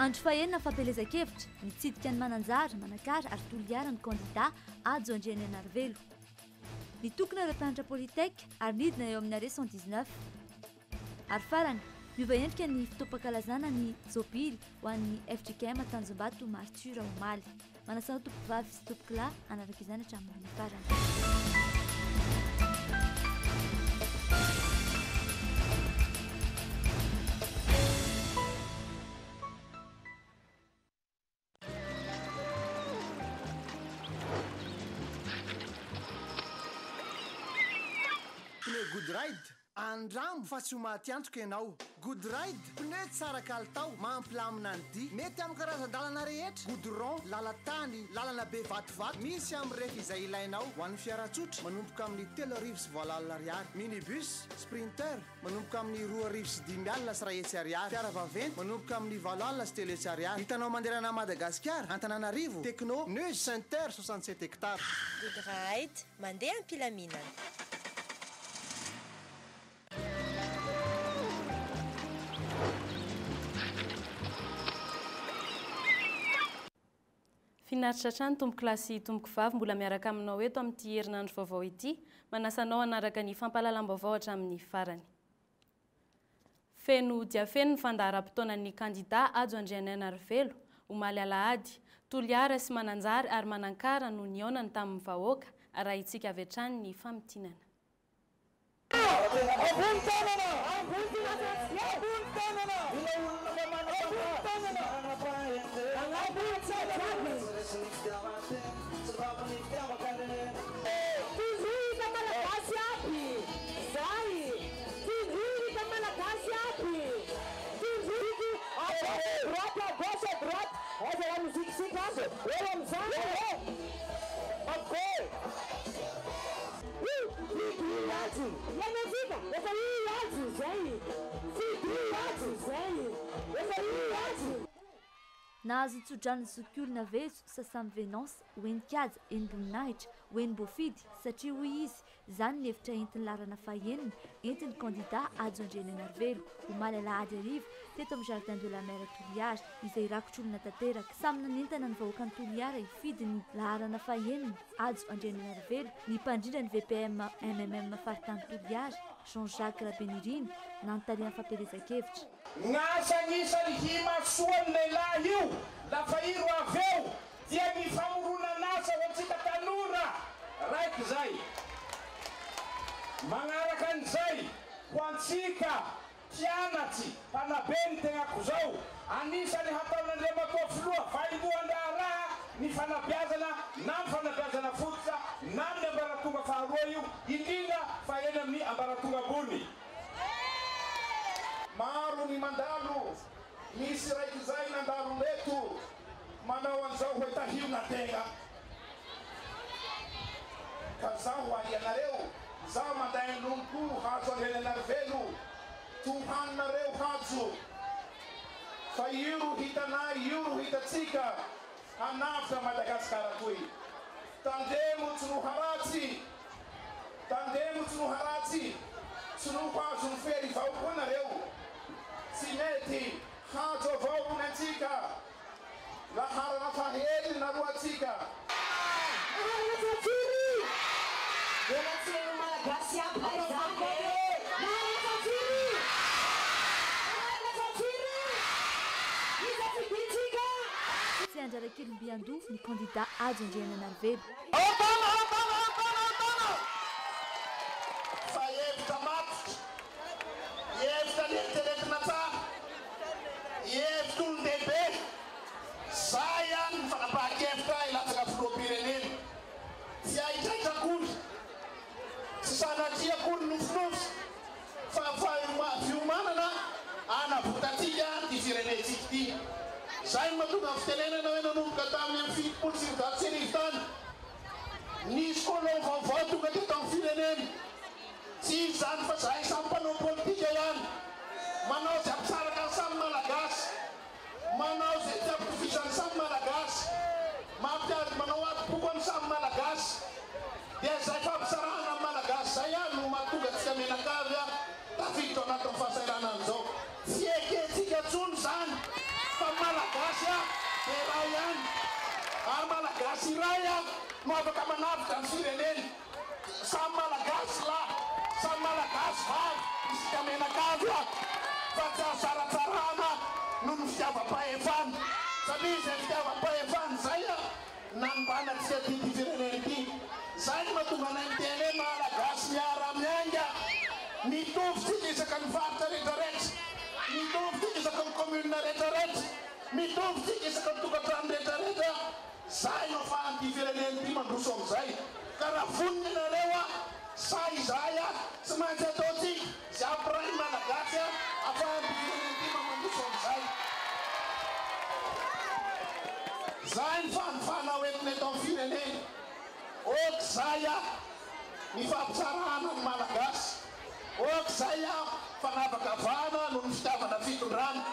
Andro fahenina fampielezan-kevitra, nitsidika an'i Mananjara, Manakara ary Toliara ny kandidà Hajo Andrianainarivelo. Nitokona ireo mpianatra Polytech ary nidina eo amin'ny arrêt 119. Ary farany, miova endrika ny fotoam-pankalazana ny Jobily ho an'ny fjkm Tanjombato Martyrs omaly. Manasa anao tompokovavy sy tompokolahy hanaraka izany hatramin'ny farany. Pneu Goodride, andramo fa tsy ho maty antoka ianao. Goodride, pneu tsara kalitao, mampilamina ny dia. Mety amin'ny karazan-dalana rehetra, goudron, lalan-tany, lalana be vatovato. Misy amin'ny refy izay ilainao. Ho an'ny fiara tsotra, manomboka amin'ny 2003 ariary. Minibus, Sprinter, Manomboka amin'ny 2105 ariary. Fiara vaventy, manomboka amin'ny 380 ariary. Hitanao manerana an'i Madagasikara, Antananarivo, Techno, News Center, 67 hectares. Good ride, mandeha am-pilaminana. Finaritra hatrany tompokolahy sy tompokovavy mbola miaraka aminao eto amin'ity herinandro vaovao ity. Manasa anao hanaraka ny fampahalalam-baovao hatramin'ny farany. Feno dia feno ny fandaharam-potoanan'ny kandida Hajo Andrianainarivelo, omaly alahady. Toliara sy Mananjary ary Manankara no nihaonany tamin'ny vahoaka, arahintsika avy hatrany ny famintinana. Ambony tanana! Ambony tanana! Ambony tanana! Ambony tanana! Tondroy hita Malagasy aby zay! Tondroy hita Malagasy aby! Tondroy à gauche à droite à gauche à droite! Aiza la musique sika azo? Eo amizany e! Ok! Nahazo tso-drano ny zokiolona Vezo, Sasamy Venance, Hoenikaja, Enim-boninahitra, Hoenimbofidy, satria hoy izy, izany ny hevitra entin'ny laharana fahenina, entin'ny kandida Hajo Andrianainarivelo, omaly alahady hariva, teto amin'ny Jardin de la Mer Toliara, izay rakotr'olona tanteraka. Samy nanentana ny vahoakan'i Toliara hifidy ny laharana fahenina, Hajo Andrianainarivelo, ny mpandrindra ny VPM MMM faritany Toliara, Jean Jacques Rabenirina, nanontanian'ny fampielezan-kevitra. Gn'asa agnisan'ny himasoan'ny lehilahy io lafa i ro avy eo dia ny famoronan'asa ho antsika tanora raiky zay. Magnaraka an'izay ho antsika Mpianatsy, mpanabe ny tegnako zao. Anisany hataon'Andriamatoa Filoha vaindohan-draharaha ny fanabeazana na ny fanabeazana fototra na amin'ny ambaratonga faharoa io, indrindra fa eny amin'ny ambaratonga ambony. Maro ny mandalo, misy raiky zay nandalo reto manao an'izao hoe tahio na tegna. Ka zaho ho ahianareo, zaho manday ny loniko Hajo Andrianainarivelo, tohaninareo Hajo, fa io ro hitanay, io ro hitantsika hanavotra Madagasikara toy. Tandremo tsy no haratsy, tandremo tsy no haratsy, tsy no ho azon'ny fery vao koa nareo, tsy mety, Hajo avao ro ny antsika. Laharana fahaenina aloha tsika. Laharana fahafiry? Mbola tsy hain'ny Malagasy aby kay zany e! Laharana fahafiry? Laharana fahafiry? Iza fidintsika? Tsy andrarak'ilombiandoha ny kandida Hajo Andrianainarivelo. Ahitana, ahitana, ahitana, ahitana! Fa hevitra matotra, hevitra neritreretina tsara. Hevitr'olon-dehibe, Zay ihany ny fanapahan-kevitra hilatsaka filoham-pirenena. Tsy haitraitra akory, tsy sanatria akory nofinofy fa fiomanana hanavotantsika ity firenentsika ity. Zay no mahatonga ny fitenenana hoe nanomboka tamin'ny amin'ny 1970 tany, nisy colon vaovao tonga teto amin'ny firenena. Tsy iza izany fa zahay samy mpanao politika ihany, manao izay hampisaraka ny samy Malagasy, manao izay tsy hampitovisan'ny samy Malagasy, mampiady manao adim-poko amin'ny samy Malagasy. Dia izay fampisarahana ny Malagasy izay ary no mahatonga antsika mianakavy tafiditra ao anatin'ny fahasahiranana izao. Tsy ekentsika intsony izany fa Malagasy. Malagasy iray no afaka manavotra ny firenena. Samy Malagasy lahy, samy Malagasy vavy isika mianakavy fa tsy azo saratsarahana noho ny fitiavam-pahefana satria izay fitiavam-pahefana izay nanombana antsika ity ity firenena ity. Izay no mahatonga anay miteny hoe Malagasy miara-miainga, mitovy tsika isaka ny faritra rehetrarehetra, mitovy tsika isaka ny commune rehetrarehetra, mitovy tsika isaka ny tokantrano rehetrarehetra. Zay no afahan'ity firenena ity mandroso amin'izay. Ka raha vonona ianareo a, sa izahay a, tsy maintsy ataontsika izay hampiray ny Malagasy a, afahan'ity firenena ity mba mandroso amin'izay. Zay ny fanovana ho entina eto amin'ny firenena. Ok zay a, ny fampitsarahana ny Malagasy. Ok zay a, fanavakavahana noho ny fitiavana fitondrana.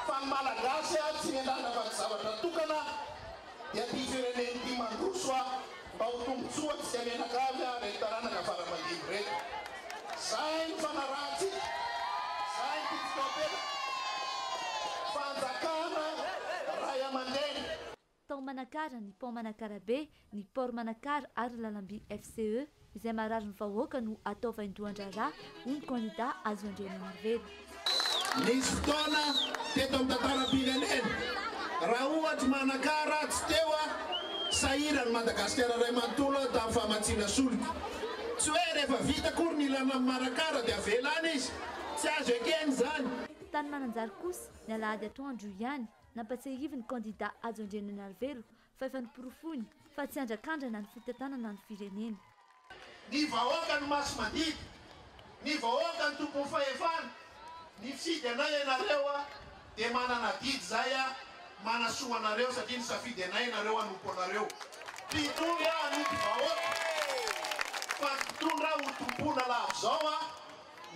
Fa ny Malagasy a, tsy miandrandra afa-tsy zavatra tokana dia ity firenena ity mandroso a, mba ho tombotsoa antsika mianakavy a, reto taranaka fara-mandimby reto. Zay no fanarahantsika, zay ny tiantsika apetraka. Fanjakana ray aman-dreny. Tao Manakara, ny Pont Manakara Be, ny Port Manakara ary ny lalamby FCE. Izay marary ny vahoaka no atao vaindohan-draharaha, hoy ny kandida Hajo Andrianainarivelo. Nisy fotoana teto amin'ny tantaram-pirenena, raha ohatry Manakara tsy teo, sahiran'i Madagasikara iray manontolo tamin'ny famatsiana solika. Tsy hoe rehefa vita akory ny ilana an'i Manakara dia avela any izy. Tsy azo ekena izany. Tany Mananjary kosa, ny alahady atoandro ihany, nampatsiahivin'ny kandida Hajo Andrianainarivelo fa efa noporofoiny fa tsy andrakandrana ny fitantanana ny firenena. Ny vahoaka no masi-mandidy, ny vahoaka no tompon'ny fahefana, nifidy anay ianareo dia manana adidy izay manasoa anareo satria nisafidy anay ianareo hanompo anareo. Mpitondra hanompo vahoaka fa tsy mpitondra ho tompoina lava izao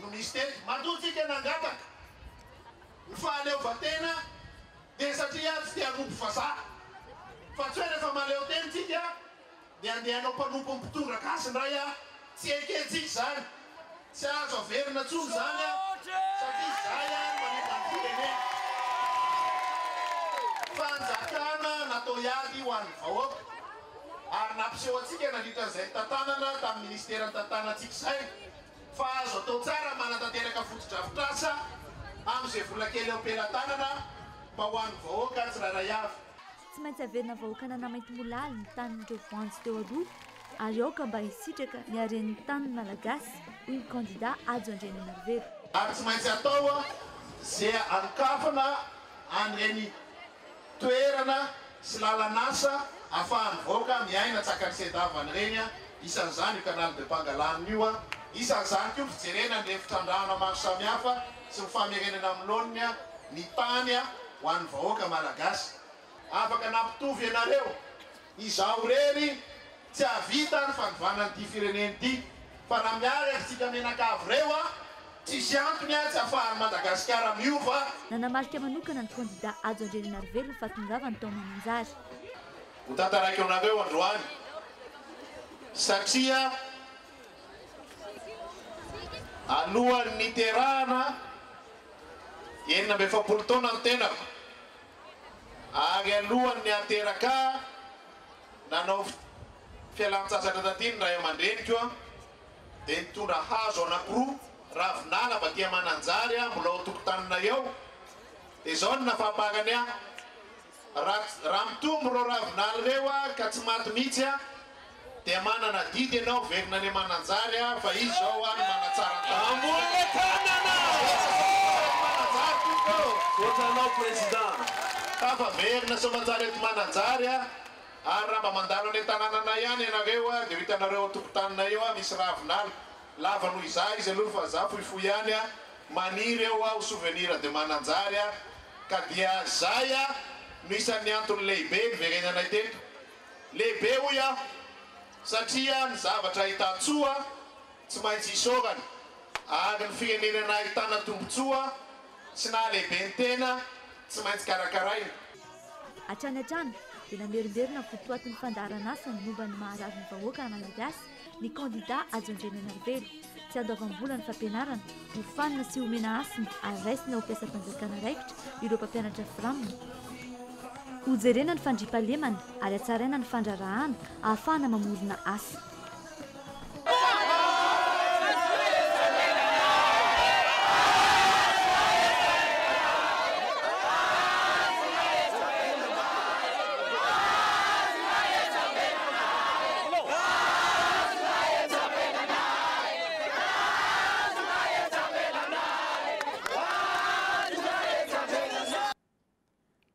no misy teto. Matoa tsika nangataka ny fahaleovantena dia satria tsy te hanompo vazaha. Fa tsy hoe rehefa mahaleo tena tsika dia andeha hanao mpanompon'ny mpitondra gasy indray a! Tsy ekentsika izany. Tsy azo averina intsony izany a! Satria izay no manimba ny firenena. Fanjakana natao hiady ho an'ny vahoaka. Ary nampiseho antsika nandritra an'izay nitantanana tamin'ny ministera nitantanantsika izay fa azo atao tsara ny manatanteraka fotodrafitrasa amin'izay vola kely eo am-pelatanana mba ho an'ny vahoaka tsirairay avy. Tsy maintsy averina vahoaka nanamaintimolaly ny tanin'ireo voanjo teo aloha ary aoka mba hisitraka ny haren'ny tany ny Malagasy, hoy ny kandida Hajo Andrianainarivelo. Ary tsy maintsy atao ze anokafana an'ireny toerana sy lalan'asa afahan'ny vahoaka miaina tsakan'ny sedavany ireny, isan'izany io canal de Pangalane io, isan'izany koa ny fijerena an'ireny fitrandrahana maro samihafa sy ny famerenana amin'ny laoniny ny tany ho an'ny vahoaka malagasy. Afaka nampitovy ianareo, izaho irery tsy hahavita ny fanovana an'ity firenena ity, fa raha miaraka isika mianakavy ireo, tsisy antony tsy ahafahan'i Madagasikara miova. Nanamarika manokana ny kandida Hajo Andrianainarivelo ny fahatongavany tao Mananjary. Ho tantaraiko anareo androany satria alohan'ny niterahana 46 taona ny tenako ary alohan'ny hateraka ahy nanao fialan-tsasatra taty ny ray aman-dreniko dia nitondra hazo anankiroa ravinala avy aty Mananjary mbola ao an-tokotaninay ao dia izao no nafaparany ahy raha raha mitombo ireo ravinala ireo ka tsy maty mihitsy aho dia manana adidy ianao verina any Mananjary fa izy izao no manatsara ny tanàna. Ambony tanana! Mananjary tompoko ô! Misaotra anao Président. Tafaverina soamantsara eto Mananjary aho ary raha mba mandalo any an-tanànanay ihany ianareo dia ho hitanareo ao an-tokotaninay eo misy ravinala lava noho izaho izy aloha fa izaho fohifohy ihany maniry eo ho souvenir de Mananjary ka dia izay no isan'ny antony lehibe niverenanay teto. Lehibe hoy aho satria ny zavatra ahitan-tsoa tsy maintsy isaorana ary ny firenena nahitana tombontsoa sy nahalehibe ny tena tsy maintsy karakaraina. Hatrany hatrany dia namerimberina ny votoatin'ny fandaharan'asany momba ny maharary ny vahoaka Malagasy ny kandida Hajo Andrianainarivelo. Tsy andoavam-bola ny fampianarana, hofanina sy homena hasina ary raisina ho mpiasam-panjakana raikitra ireo mpampianatra Fram. Hojerena ny fandriampahalemana ary hatsaraina ny fandraharahana ahafahana mamorona asa.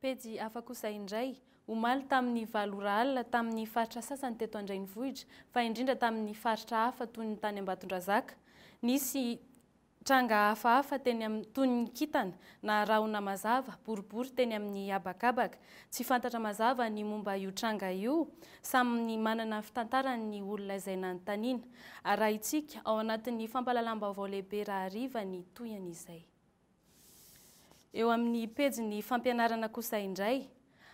Pejy hafa kosa indray, omaly tamin'ny valo ora alina tamin'ny faritra sasany teto an-drenivohitra fa indrindra tamin'ny faritra hafa toy ny tany Ambatondrazaka, nisy tranga hafahafa teny amin'ny toy ny kintana na rahona mazava boribory teny amin'ny habakabaka. Tsy fantatra mazava ny momba io tranga io, samy manana ny fitantarany ny olona izay nanontaniana. Arahintsika ao anatin'ny fampahalalam-baovao lehibe rahariva ny tohin'izay. Eo amin'ny pejin'ny fampianarana kosa indray,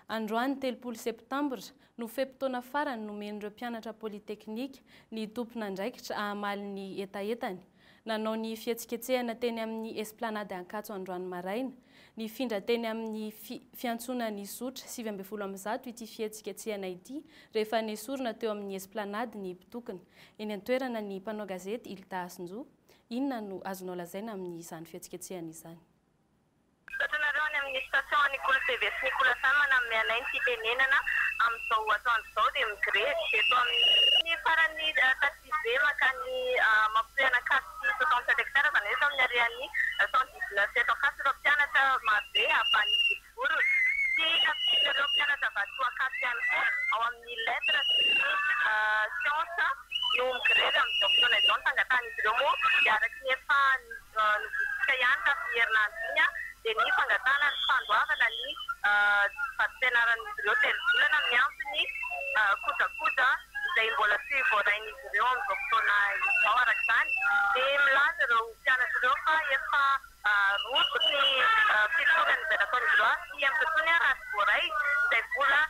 androany 30 septambra no fe-potoana farany nomen'ireo mpianatra politeknika ny tompon'andraikitra hamaly ny hetahetany. Nanao ny fihetsiketsehana teny amin'ny Esplanade Ankatso androany maraina. Nifindra teny amin'ny fiantsoana ny zotra 119 ity fihetsiketsehana ity rehefa nesorina teo amin'ny Esplanade ny mpitokona. Eny an-toerana ny mpanao gazety Hilda Hasinjo. Inona no azonao lazaina amin'izany fihetsiketsehana izany? Misaotra anareo any amin'ny station Nicolas TV sy Nicolas Sam nanome anay ny fitenenana amin'izao atoandro izao dia migrevy eto amin'ny faran'ny taxi be mankany mampitohy an'Ankatso sy 67 hectares izany hoe eto amin'ny arean'ny 119 eto Ankatso ireo mpianatra marobe avy any Vorona sy ireo mpianatra avy ato Ankatso ihany koa ao amin'ny lettres sy ny sciences no migrevy amin'izao fotoana izao. Ny fangatahan'izy ireo moa dia araka ny efa novidiantsika ihany tamin'ny herinandro iny dia ny fangatahana ny fandoavana ny vatsim-pianaran'izy ireo telo volana miampy ny kojakoja izay mbola tsy voarain'izy ireo amin'izao fotoana izao. Araka izany dia milaza ireo mpianatra ireo fa efa rojo ny fitokonana izay nataon'izy ireo ary tsy hihemotra intsony raha tsy voaray izay vola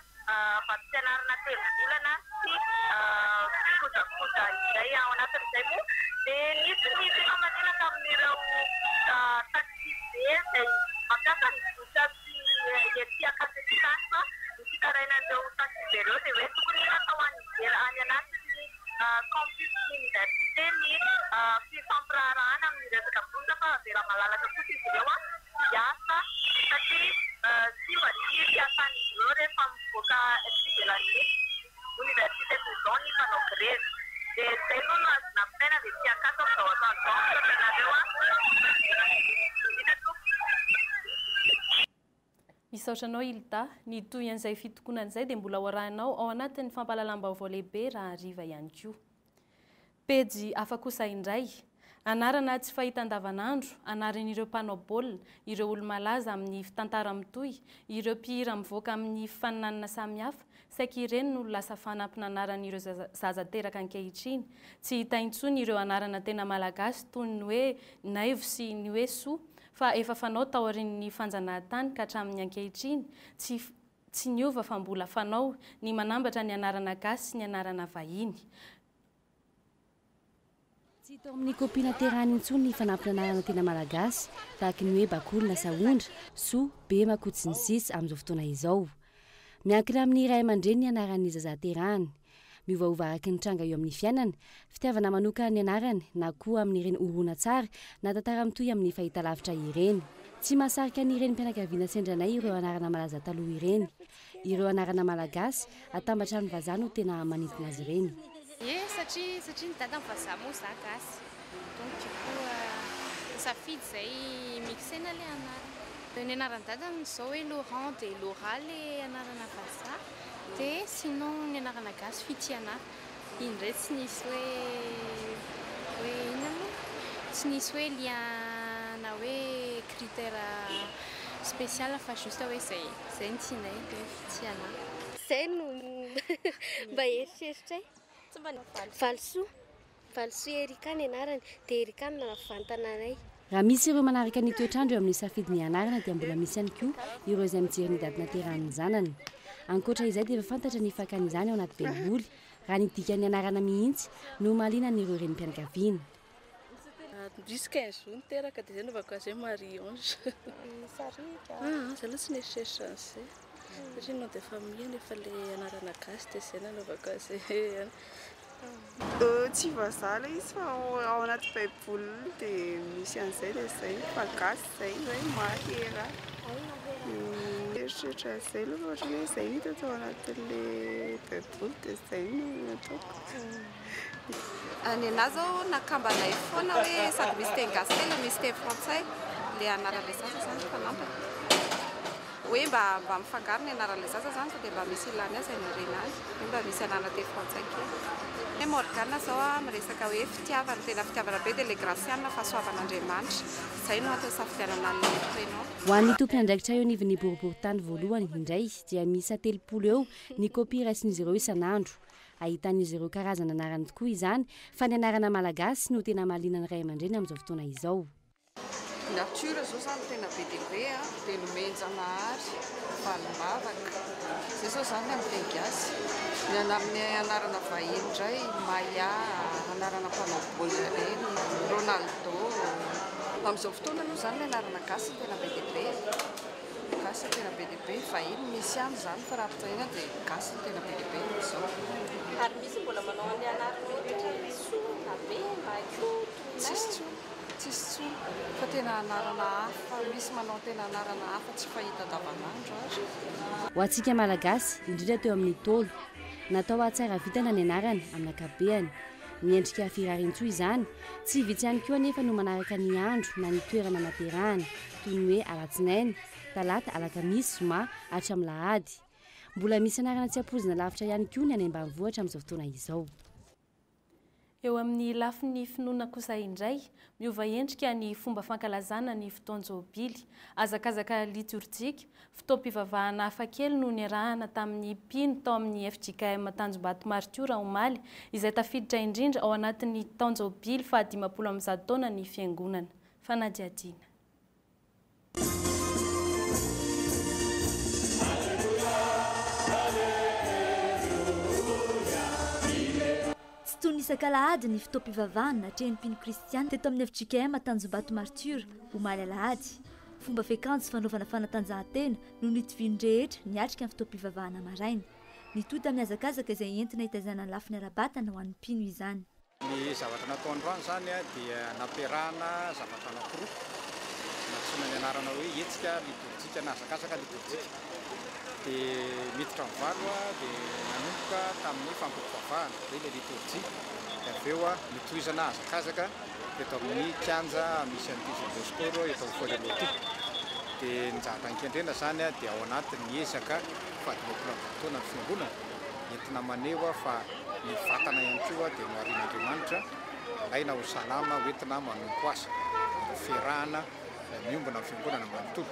vatsim-pianarana telo volana sy kojakoja izay. Ao anatin'izay moa dia nisy ny fifamaliana tamin'ireo taxi-be izay mampiasa ny zotra sy ety Ankatso ety izany fa ny fitarainan'ireo taxi-be ireo dia hoe tokony hatao any ivelany any anatin'ny campus ny université ny fifampiraharahana amin'ny resaka bourse fa avela malalaka kosa izy ireo hiasa satria simba ny fiasan'izy ireo rehefa mivoaka ety ivelan'ny université toy izao ny mpanao grevy. Dia izay aloha no azo nampitaina avy ety Ankatso amin'izao atoandro izao. Misaotra anareo indrindra tompoko. Misaotra anao Hilda. Ny tohin'izay fitokonana izay dia mbola ho arahinao ao anatin'ny fampahalalam-baovao lehibe rahariva ihany koa. Pejy hafa kosa indray. Anarana tsy fahita andavanandro, anaran'ireo mpanao baolina, ireo olo-malaza amin'ny fitantara mitohy, ireo mpihira mivoaka amin'ny fifaninanana samihafa, saika ireny no lasa fanampin'anaran'ireo zaza teraka ankehitriny. Tsy hita intsony ireo anarana tena malagasy toy ny hoe Naivo sy ny hoe Soa, fa efa fanao taorian'ny fanjanahantany ka hatramin'ny ankehitriny, tsy tsy niova fa mbola fanao ny manambatra ny anarana gasy sy ny anarana vahiny. Tsy hita ao amin'ny kopia naterahany intsony ny fanampin'anarana tena malagasy, tahaka ny hoe Bakoly na Sahondra, Soa, Bema, Koto sy ny sisa amin'izao fotoana izao. Miankina amin'ny ray aman-dreny ny anaran'ny zaza aterahany. Miovaova araka ny tranga eo amin'ny fiainany, fitiavana manokana ny anarany na koa amin'ireny horonantsary na tantara mitohy amin'ny fahitalavitra ireny. Tsy mahasarika ny renim-pianakaviana sendra anay ireo anarana malaza taloha ireny. Ireo anarana malagasy atambatra amin'ny vazaha no tena manintona azy ireny. Ie, satria satria ny dadany vazaha moa za gasy donc du coup nisafidy zay mixena le anarana. Ny anaran'ny dadany zao hoe Laurent de Laura le anarana vazaha de sinon ny anarana gasy Fitiana. Iny indray tsy nisy hoe hoe inona moa? Tsy nisy hoe lien na hoe critère spécial fa juste hoe zay zay no tianay de hoe Fitiana. Zay no mba eritreritray. Valisoa, Valisoa Erika ny anarany, dia Erika no nanavantana anay. Raha misy ireo manaraka ny toetr'andro eo amin'ny safidy ny anarana dia mbola misy ihany koa ireo izay mijery ny daty naterahan'ny zanany. Ankoatra izay dia efa fantatra ny fakany izany ao anaty baiboly. Raha ny dikan'ny anarana mihitsy no mahaliana an'ireo renim-pianakaviana. Nisy 15 jours niteraka dia izay nanaovako azy hoe Marie Ange. Sariaka. Ah, za aloha tsy nieritreritra an'izay. Satria nom de famille nefa le anarana gasy dia izay nanaovako azy hoe. Tsy vazaha ilay izy fa ao anaty baiboly dia misy an'izay dia izay fa gasy izay hoe Mahera. Mieritreritra an'izay aloha fa ohatran'ny hoe izay no hita tao anatin'ilay baiboly dia izay no nataoko. Ny anah zao nakambanay foana hoe sady misy teny gasy kely no misy teny frantsay le anaran'ilay zaza zany fanampiny. Hoe mba mba mifangaro ny anaran'ilay zaza zany sao dia mba misy ilany azy any aoriana any. Hoe mba misy anarana teny frantsay kely. Hoe Morgane zao a miresaka hoe fitiavana, tena fitiavana be dia le Graciane fahasoavan'Andriamanitra. Izay no antony nisafidianana an'ilay prénom. Ho an'ny tompon'andraikitra eo anivon'ny boriborintany voalohany indray dia miisa 30 eo ny kopia raisin'izy ireo isan'andro. Ahitan'izy ireo karazana anarana tokoa izany fa ny anarana malagasy no tena mahaliana ny ray aman-dreny amin'izao fotoana izao. Nature zao zany tena be dia be a, dia nomen-janahary, valim-bavaka, zay zao zany ny amin'ny teny gasy. Ny amin'ny anarana vahiny indray, Maya, anarana mpanao baolina ireny, Ronaldo. Amin'izao fotoana aloha zany ny anarana gasy no tena be dia be. Gasy no tena be dia be, vahiny misy ihany izany fa raha ampitahaina dia gasy no tena be dia be amin'izao. Ary misy mbola manao an'ilay anarana ohatra hoe Soa na Be na Koto na. Tsisy intsony, tsisy intsony fa tena anarana hafa, misy manao tena anarana hafa tsy fahita andavanandro ary. Ho antsika Malagasy, indrindra teo amin'ny Ntaolo. Natao hahatsara vintana ny anarana, amin'ny ankapobehany. Miendrika firariantsoa izany. Tsy vitsy ihany koa anefa no manaraka ny andro na ny toerana naterahana, toy ny hoe alatsinainy, talata, alakamisy, zoma, hatramin'ny lahady. Mbola misy anarana tsy ampoizina lavitra ihany koa ny any ambanivohitra amin'izao fotoana izao. Eo amin'ny lafiny finoana kosa indray, miova endrika ny fomba fankalazana ny fotoan-jobily. Hazakazaka litorjika, fotoam-pivavahana hafakely no niarahana tamin'ny mpino tao amin'ny fjkm Tanjombato Martiora omaly, izay tafiditra indrindra ao anatin'ny taon-jobily faha-150 taona ny fiangonana. Fanadihadiana. Tsy toy ny isak'alahady ny fotoam-pivavahana natrehin'ny mpino kristiana teto amin'ny fjkm Tanjombato Martiora, omaly alahady. Fomba fiakanjo sy fanaovana fanatanjahantena no nitovian'ny rehetra niatrika ny fotoam-pivavahana maraina. Nitohy tamin'ny hazakazaka izay entina hitaizana ny lafiny ara-batana ho an'ny mpino izany. Ny zavatra natao androany izany dia nampiarahana zavatra anankiroa, nantsoina ny anarana hoe hetsika litorjika na hazakazaka litorjika. Dia miditra amin'ny valo dia nanomboka tamin'ny fampivavahana, izay ilay litorjia, dia avy eo notohizana hazakazaka teto amin'ny kianja misy an'ity Jean Bosco eto amin'ny Forello ity. Dia ny zavatra nikendrena izany dia ao anatin'ny ezaka faha-150 taona ny fiangonana, entina maneho fa ny vatana ihany koa dia noharian'Andriamanitra, alaina ho salama hoentina manompo Azy, ho fiarahana miombona amin'ny fiangonana manontolo.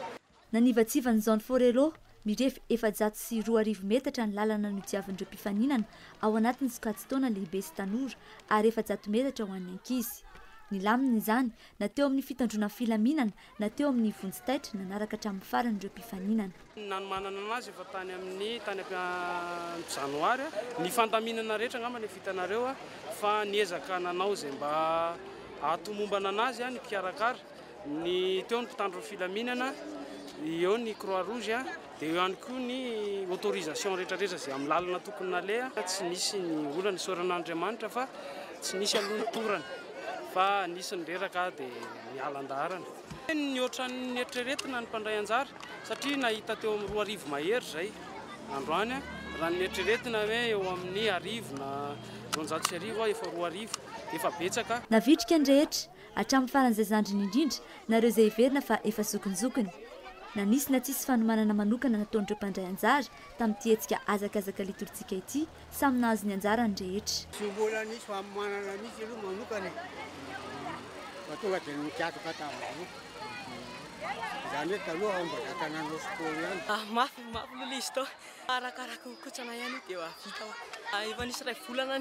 Nanivatsiva ny Zone Forello, mirefy 2400 metatra ny lalana nodiavin'ireo mpifaninana ao anatin'ny sokajin-taona lehibe sy tanora ary 400 metatra ho an'ny ankizy. Nilamina izany na teo amin'ny fitandroana ny filaminana na teo amin'ny vonjy taitra nanaraka hatramin'ny farany ireo mpifaninana. Ny nanomanana anazy efa tany amin'ny tany amin'ny janoary. Ny fandaminana rehetra angamba no efa hitanareo fa niezaka nanao izay mba hahatomombana anazy ny mpikarakara. Ny teo ny mpitandro ny filaminana, eo ny croix rouge dia eo ihany koa ny autorisation rehetra rehetra izay amin'ny lalana tokony naleha. Tsy nisy ny olana, isaorana an'Andriamanitra fa tsy nisy aloha ny torana fa nisy ny reraka dia niala an-daharana. Nihoatra ny neritreretina ny mpandray anjara satria nahita teo amin'ny 2000 mahery izay androany, raha ny neritreretina hoe eo amin'ny 100 na 1200 efa 2000, efa betsaka. Navitrika ny rehetra, hatramin'ny faran'izay zandriny indrindra na ireo izay heverina fa efa zokinjokiny. Na nisy na tsisy fanomanana manokana nataon'ireo mpandray anjara tamin'ity hetsika hazakazaka litorjika ity, samy nahazo ny anjarany ny rehetra. Tsy mbola nisy fanomanana mihitsy aloha manokana e, fa tonga dia nikatroka tamin'izao. Izany hoe taloha aho mba zatra nanao sport ihany. Mafy, mafy aloha ilay izy tao. Arakaraka ny kotrana ihany io dia vita hoa. Efa nisy iray volana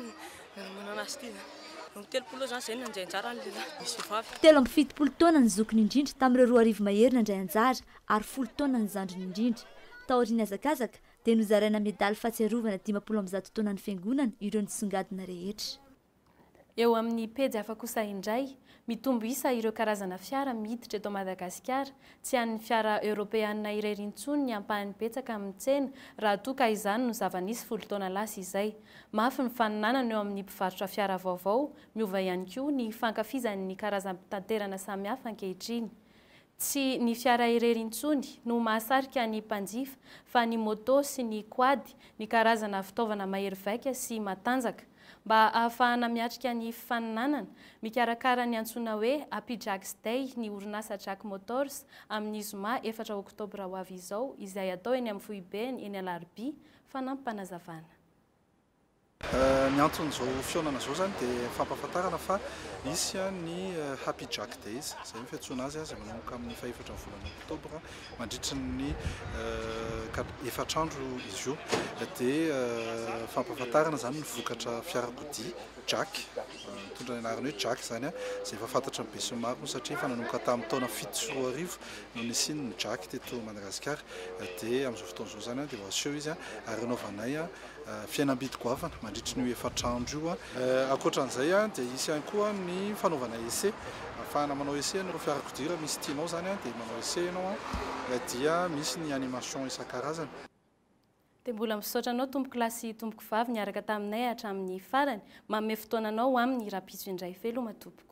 nanomanana azy ity izany. Eo amin'ny 30 eo izany izay no nandray anjara ny lehilahy, misy vehivavy. 73 taona ny zokiny indrindra tamin'ireo 2000 mahery nandray anjara ary folo taona ny zandriny indrindra. Taorian'ny hazakazaka dia nozaraina medaly fahatsiarovana 150 taonan'ny fiangonana ireo nisongadina rehetra. Eo amin'ny pejy hafa kosa indray, mitombo isa ireo karazana fiara miditra eto Madagasikara, tsy an'ny fiara eoropeanina irery intsony ny ampahany betsaka amin'ny tsena raha toa ka izany no zava-nisy folo taona lasa izay. Mafy ny faninanana eo amin'ny mpivarotra fiara vaovao, miova ihany koa ny fankafizany ny karazam-pitanterana samihafa ankehitriny. Tsy ny fiara irery intsony no mahasarika ny mpanjifa fa ny moto sy ny quad, ny karazana fitaovana mahery vaika sy matanjaka. Mba ahafahana miatrika ny fifaninanana, mikarakara ny antsoina hoe Happy Jacks Day ny orinasa Jack Motors amin'ny zoma efatra oktobra ho avy izao izay atao eny amin'ny foibeny eny Alarobia, fanampim-panazavana. Ny anton'izao fihaonana izao izany dia fampahafantarana fa hisy ny Happy Jack Days, izay no fiantsoana azy, izay manomboka amin'ny fahefatra ny volana oktobra mandritry ny efatra andro izy io. Dia fampahafantarana izany ny vokatra fiarakodia Jack, mitondra ny anarana hoe Jack izany, izay efa fantatry ny besinimaro moa satria efa nanomboka tamin'ny taona 2007 no nisian'ny Jack teto Madagasikara. Dia amin'izao fotoana izao izany dia ho aseho izy ary hanaovanay Fihenam-bidy goavana mandritry ny io efatra andro io. Ankoatra an'izay dia hisy ihany koa ny fanaovana essai. Ahafahana manao essai an'ireo fiarakodia raha misy tianao izany dia manao essai ianao dia misy ny animation isan-karazany. Dia mbola misaotra anao tompoko lahy sy tompoko vavy niaraka taminay hatramin'ny farany. Manome fotoana anao ho amin'ny rahampitso indray. Veloma tompoko.